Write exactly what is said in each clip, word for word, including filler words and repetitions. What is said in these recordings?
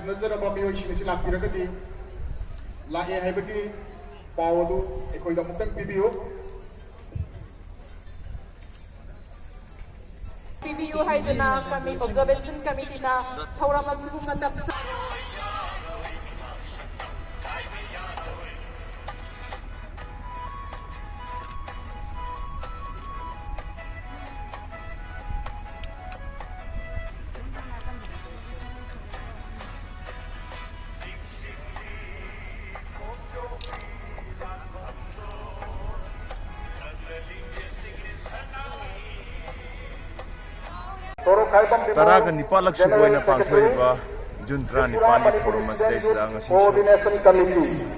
ꯈꯟꯖꯔꯕ ꯃꯤꯑꯣꯏꯁꯤꯡ ꯑꯁꯤ ꯂꯥꯛꯄꯤꯔꯒꯗꯤ, ꯂꯥꯛꯑꯦ ꯍꯥꯏꯕꯒꯤ ꯄꯥꯎ ꯑꯗꯨ ꯑꯩꯈꯣꯏꯗ ꯑꯃꯨꯛꯇꯪ ꯄꯤꯕꯤꯌꯨ꯫ ꯄꯤꯕꯤꯌꯨ ꯍꯥꯏꯗꯨꯅ ꯀꯃꯤ-, ꯑꯣꯕꯖꯔꯕꯦꯁꯟ ꯀꯃꯤꯇꯤꯅ ꯊꯧꯔꯝ ꯑꯁꯤꯕꯨ ꯃꯇꯝ ꯆꯥ- ꯇꯔꯥꯒ ꯅꯤꯄꯥꯜꯂꯛ ꯁꯨꯕ ꯑꯣꯏꯅ ꯄꯥꯡꯊꯣꯛꯏꯕ ꯖꯨꯟ ꯇꯔꯥꯅꯤꯄꯥꯜꯒꯤ ꯊꯧꯔꯝ ꯑꯁꯤꯗꯩꯁꯤꯗ ꯉꯁꯤꯁꯨ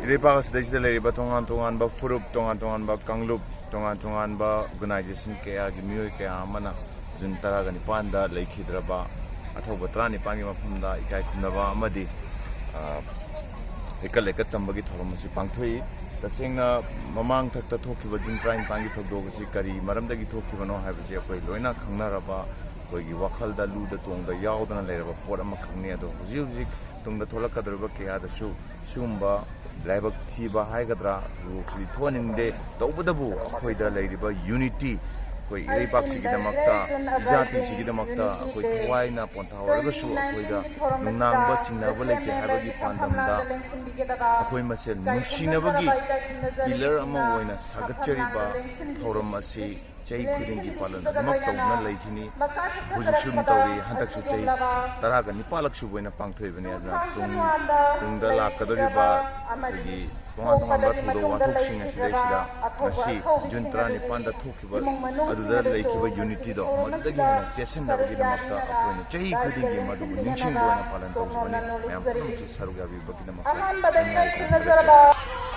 ꯏꯔꯩꯄꯥꯛ ꯑꯁꯤꯗꯩꯁꯤꯗ ꯂꯩꯔꯤꯕ ꯇꯣꯉꯥꯟ ꯇꯣꯉꯥꯟꯕ ꯐꯨꯔꯨꯞ, ꯇꯣꯉꯥꯟ ꯇꯣꯉꯥꯟꯕ ꯀꯥꯡꯂꯨꯞ, ꯇꯣꯉꯥꯟ ꯇꯣꯉꯥꯟꯕ ꯑꯣꯔꯒꯅꯥꯏꯖꯦꯁꯟ ꯀꯌꯥꯒꯤ ꯃꯤꯑꯣꯏ ꯀꯌꯥ ꯑꯃꯅ ꯖꯨꯟ ꯇꯔꯥꯒ ꯅꯤꯄꯥꯟꯗ ꯂꯩꯈꯤꯗ꯭ꯔꯕ ꯑꯊꯧꯕ ꯇꯔꯥꯅꯤꯄꯥꯟꯒꯤ ꯃꯐꯝꯗ ꯏꯀꯥꯏ ꯈꯨꯝꯅꯕ ꯑꯃꯗꯤ, ꯑ, ꯍꯩꯀꯠ ꯂꯩꯀꯠ ꯇꯝꯕꯒꯤ ꯊꯧꯔꯝ ꯑꯁꯤ ꯄꯥꯡꯊꯣꯛꯏ꯫ ꯇꯁꯦꯡꯅ ꯃꯃꯥꯡ ꯊꯛꯇ ꯊꯣꯛꯈꯤꯕ ꯖꯨꯟ ꯇꯔꯥꯅꯤꯄꯥꯟꯒꯤ ꯊꯧꯗꯣꯛ ꯑꯁꯤ ꯀꯔꯤ ꯃꯔꯝꯗꯒꯤ ꯊꯣꯛꯈꯤꯕꯅꯣ ꯍꯥꯏꯕꯁꯤ ꯑꯩꯈꯣꯏ ꯂꯣꯏꯅ ꯈꯪꯅꯔꯕ, ꯑꯩꯈꯣꯏꯒꯤ ꯋꯥꯈꯜꯗ ꯂꯨꯗ ꯇꯣꯡꯗ ꯌꯥꯎꯗꯅ ꯂꯩꯔꯕ ꯄꯣꯠ ꯑꯃꯈꯛꯅꯤ꯫ ꯑꯗꯣ ꯍꯧꯖꯤꯛ ꯍꯧꯖꯤꯛ ꯇꯨꯡꯗ ꯊꯣꯛꯂꯛꯀꯗꯧꯔꯤꯕ ꯀꯌꯥꯗꯁꯨ ꯁꯤꯒꯨꯝꯕ ꯂꯥꯏꯕꯛ ꯊꯤꯕ ꯍꯥꯏꯒꯗ꯭ꯔꯥ, ꯊꯧꯗꯣꯛꯁꯤꯗꯤ ꯊꯣꯛꯍꯟꯅꯤꯡꯗꯦ꯫ ꯇꯧꯕꯇꯕꯨ ꯑꯩꯈꯣꯏꯗ ꯂꯩꯔꯤꯕ ꯌꯨꯅꯤꯇꯤ, ꯑꯩꯈꯣꯏ ꯏꯔꯩꯕꯥꯛꯁꯤꯒꯤꯗꯃꯛꯇ, ꯏꯖꯥꯇꯤꯁꯤꯒꯤꯗꯃꯛꯇ ꯑꯩꯈꯣꯏ ꯊꯋꯥꯏꯅ ꯄꯣꯟꯊꯥ ꯑꯣꯏꯔꯒꯁꯨ ꯑꯩꯈꯣꯏꯗ ꯅꯨꯡꯅꯥꯡꯕ ꯆꯤꯡꯅꯕ ꯂꯩꯇꯦ ꯍꯥꯏꯕꯒꯤ ꯄꯥꯟꯗꯝꯗ ꯑꯩꯈꯣꯏ ꯃꯁꯦꯜ ꯅꯨꯡꯁꯤꯅꯕꯒꯤ ꯄꯤꯂꯔ ꯑꯃ ꯑꯣꯏꯅ ꯁꯥꯒꯠꯆꯔꯤꯕ ꯊꯧꯔꯝ ꯑꯁꯤ ꯆꯍꯤ ꯈꯨꯗꯤꯡꯒꯤ ꯄꯥꯂꯟ ꯑꯗꯨꯃꯛ ꯇꯧꯗꯨꯅ ꯂꯩꯈꯤꯅꯤ꯫ ꯍꯧꯖꯤꯛꯁꯨ ꯑꯗꯨꯝ ꯇꯧꯔꯤ꯫ ꯍꯟꯗꯛꯁꯨ ꯆꯍꯤ ꯇꯔꯥꯒ ꯅꯤꯄꯥꯜꯂꯛ ꯁꯨꯕ ꯑꯣꯏꯅ ꯄꯥꯡꯊꯣꯛꯏꯕꯅꯤ꯫ ꯑꯗꯨꯅ ꯇꯨꯡ-, ꯇꯨꯡꯗ ꯂꯥꯛꯀꯗꯧꯔꯤꯕ ꯑꯩꯈꯣꯏꯒꯤ ꯇꯣꯉꯥꯟ ꯇꯣꯉꯥꯟꯕ ꯊꯧꯗꯣꯛ ꯋꯥꯊꯣꯛꯁꯤꯡ ꯑꯁꯤꯗꯩꯁꯤꯗ ꯉꯁꯤ ꯖꯨꯟ ꯇꯔꯥꯅꯤꯄꯥꯟꯗ ꯊꯣꯛꯈꯤꯕ ꯑꯗꯨꯗ ꯂꯩꯈꯤꯕ ꯌꯨꯅꯤꯇꯤꯗꯣ ꯃꯗꯨꯗꯒꯤ ꯍꯦꯟꯅ ꯆꯦꯠꯁꯤꯟꯅꯕꯒꯤꯗꯃꯛꯇ ꯑꯩꯈꯣꯏꯅ ꯆꯍꯤ ꯈꯨꯗꯤꯡꯒꯤ ꯃꯗꯨꯕꯨ ꯅꯤꯡꯁꯤꯡꯕ ꯑꯣꯏꯅ ꯄꯥꯂꯟ ꯇꯧꯖꯕꯅꯤ꯫ ꯃꯌꯥꯝ ꯄꯨꯝꯅꯃꯛꯁꯨ ꯁꯔꯨꯛ ꯌꯥꯕꯤꯕꯒꯤꯗꯃꯛꯇ ꯊꯥꯒꯠꯆꯔꯤ꯫